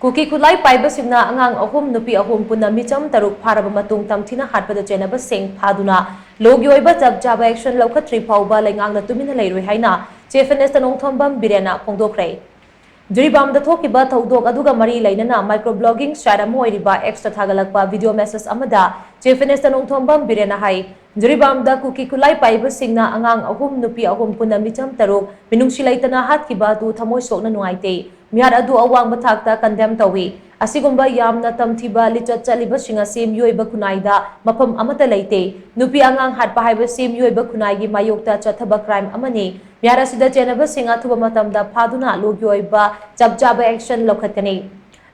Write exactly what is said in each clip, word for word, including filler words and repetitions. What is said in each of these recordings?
ꯀꯨꯀꯤ ꯈꯨꯠꯂꯥꯏ ꯄꯥꯏꯕꯁꯤꯡꯅ ꯑꯉꯥꯡ ꯑꯍꯨꯝ, ꯅꯨꯄꯤ ꯑꯍꯨꯝ, ꯄꯨꯟꯅ ꯃꯤꯆꯝ ꯇꯔꯨꯛ ꯐꯥꯔꯕ ꯃꯇꯨꯡ ꯇꯝꯊꯤꯅ ꯍꯥꯠꯄꯗ ꯆꯦꯟꯅꯕꯁꯤꯡ ꯐꯥꯗꯨꯅ ꯂꯣꯒꯤ ꯑꯣꯏꯕ ꯆꯞ ꯆꯥꯕ action ꯂꯧꯈꯠꯇ꯭ꯔꯤ ꯐꯥꯎꯕ ꯂꯩꯉꯥꯛꯅ ꯇꯨꯃꯤꯟꯅ ꯂꯩꯔꯣꯏ ꯍꯥꯏꯅ Chief Minister ꯅꯣꯡꯊꯣꯝꯕꯝ ꯕꯤꯔꯦꯟꯅ ꯐꯣꯡꯗꯣꯛꯈ꯭ꯔꯦ꯫ ꯖꯤꯔꯤꯕꯥꯝꯗ ꯊꯣꯛꯈꯤꯕ ꯊꯧꯗꯣꯛ ꯑꯗꯨꯒ ꯃꯔꯤ ꯂꯩꯅꯅ micro blogging site ꯑꯃ ꯑꯣꯏꯔꯤꯕ X ꯇ ꯊꯥꯒꯠꯂꯛꯄ video message ꯑꯃꯗ Chief Minister ꯅꯣꯡꯊꯣꯝꯕꯝ ꯕꯤꯔꯦꯟꯅ ꯍꯥꯏ, ꯖꯤꯔꯤꯕꯥꯝꯗ ꯀꯨꯀꯤ ꯈꯨꯠꯂꯥꯏ ꯄꯥꯏꯕꯁꯤꯡꯅ ꯑꯉꯥꯡ ꯑꯍꯨꯝ, ꯅꯨꯄꯤ ꯑꯍꯨꯝ, ꯄꯨꯟꯅ ꯃꯤꯆꯝ ꯇꯔꯨꯛ ꯃꯤꯅꯨꯡꯁꯤ ꯂꯩꯇꯅ ꯍꯥꯠꯈꯤꯕ ꯑꯗꯨ ꯊꯃꯣꯏ ꯁꯣꯛꯅ ꯅꯨꯡꯉꯥꯏꯇꯦ꯫ ꯃꯤꯍꯥꯠ ꯑꯗꯨ ꯑꯋꯥꯡꯕ ꯊꯥꯛꯇ condemn ꯇꯧꯏ꯫ ꯑꯁꯤꯒꯨꯝꯕ ꯌꯥꯝꯅ ꯇꯝꯊꯤꯕ ꯂꯤꯆꯠ ꯆꯠꯂꯤꯕꯁꯤꯡ ꯑꯁꯤ ꯃꯤꯑꯣꯏꯕ ꯈꯨꯟꯅꯥꯏꯗ ꯃꯐꯝ ꯑꯃꯠꯇ ꯂꯩꯇꯦ꯫ ꯅꯨꯄꯤ ꯑꯉꯥꯡ ꯍꯥꯠꯄ ꯍꯥꯏꯕꯁꯤ ꯃꯤꯑꯣꯏꯕ ꯈꯨꯟꯅꯥꯏꯒꯤ ꯃꯥꯌꯣꯛꯇ ꯆꯠꯊꯕ crime ꯑꯃꯅꯤ꯫ ꯃꯤꯍꯥꯠ ꯑꯁꯤꯗ ꯆꯦꯟꯅꯕꯁꯤꯡ ꯑꯊꯨꯕ ꯃꯇꯝꯗ ꯐꯥꯗꯨꯅ ꯂꯣꯒꯤ ꯑꯣꯏꯕ ꯆꯞ ꯆꯥꯕ action ꯂꯧꯈꯠꯀꯅꯤ꯫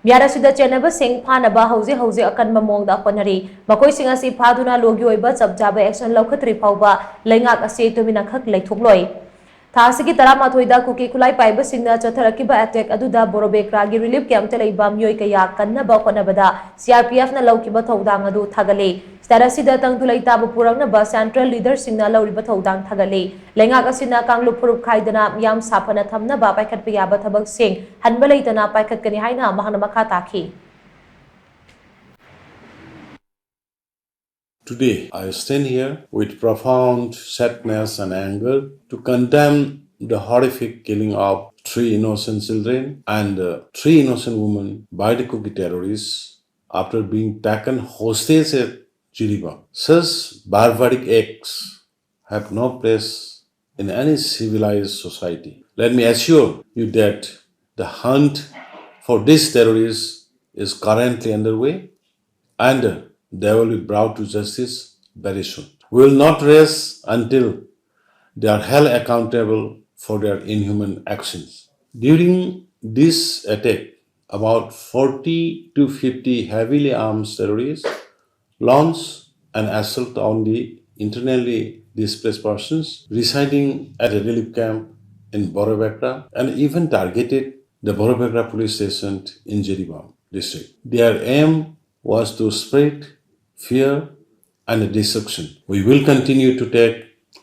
ꯃꯤꯍꯥꯠ ꯑꯁꯤꯗ ꯆꯦꯟꯅꯕꯁꯤꯡ ꯐꯥꯅꯕ ꯍꯧꯖꯤꯛ ꯍꯧꯖꯤꯛ ꯑꯀꯟꯕ ꯃꯑꯣꯡꯗ ꯍꯣꯠꯅꯔꯤ꯫ ꯃꯈꯣꯏꯁꯤꯡ ꯑꯁꯤ ꯐꯥꯗꯨꯅ ꯂꯣꯒꯤ ꯑꯣꯏꯕ ꯆꯞ ꯆꯥꯕ action ꯂꯧꯈꯠꯇ꯭ꯔꯤ ꯐꯥꯎꯕ ꯂꯩꯉꯥꯛ ꯑꯁꯤ ꯇꯨꯃꯤꯟꯅꯈꯛ ꯂꯩꯊꯣꯛꯂꯣꯏ꯫ ꯊꯥ ꯑꯁꯤꯒꯤ ꯇꯔꯥꯃꯥꯊꯣꯏꯗ ꯀꯨꯀꯤ ꯈꯨꯠꯂꯥꯏ ꯄꯥꯏꯕꯁꯤꯡꯅ ꯆꯠꯊꯔꯛꯈꯤꯕ attack ꯑꯗꯨꯗ ꯕꯣꯔꯣꯕꯦꯀ꯭ꯔꯥꯒꯤ relief camp ꯇ ꯂꯩꯕ ꯃꯤꯑꯣꯏ ꯀꯌꯥ ꯀꯟꯅꯕ ꯍꯣꯠꯅꯕꯗ C R P F ꯅ ꯂꯧꯈꯤꯕ ꯊꯧꯗꯥꯡ ꯑꯗꯨ ꯊꯥꯒꯠꯂꯤ꯫ State ꯑꯁꯤꯗ ꯇꯪꯗꯨ ꯂꯩꯇꯥꯕ ꯄꯨꯔꯛꯅꯕ central leader ꯁꯤꯡꯅ ꯂꯧꯔꯤꯕ ꯊꯧꯗꯥꯡ ꯊꯥꯒꯠꯂꯤ꯫ ꯂꯩꯉꯥꯛ ꯑꯁꯤꯅ ꯀꯥꯡꯂꯨꯞ ꯐꯨꯔꯨꯞ ꯈꯥꯏꯗꯅ ꯃꯤꯌꯥꯝ ꯁꯥꯐꯅ ꯊꯝꯅꯕ ꯄꯥꯏꯈꯠꯄ ꯌꯥꯕ ꯊꯕꯛꯁꯤꯡ ꯍꯟꯕ ꯂꯩꯇꯅ ꯄꯥꯏꯈꯠꯀꯅꯤ ꯍꯥꯏꯅ ꯃꯍꯥꯛꯅ ꯃꯈꯥ ꯇꯥꯈꯤ꯫ Today, I stand here with profound sadness and anger to condemn the horrific killing of three innocent children and uh, three innocent women by the Kuki terrorists after being taken hostage at Jiribam. Such barbaric acts have no place in any civilized society. Let me assure you that the hunt for these terrorists is currently underway and they will be brought to justice very soon. We will not rest until they are held accountable for their inhuman actions. During this attack, about forty to fifty heavily armed terrorists launched an assault on the internally displaced persons residing at a relief camp in Borobekra and even targeted the Borobekra police station in Jiribam district. Their aim was to spread fear and destruction. We will continue to take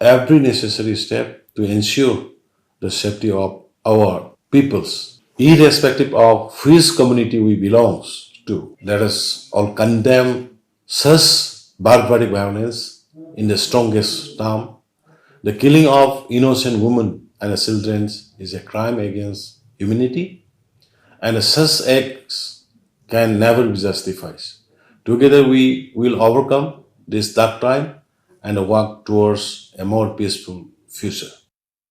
every necessary step to ensure the safety of our peoples. Irrespective of which community we belong to, let us all condemn such barbaric violence in the strongest term. The killing of innocent women and children is a crime against humanity, and such acts can never be justified. Together, we will overcome this dark time and work towards a more peaceful future.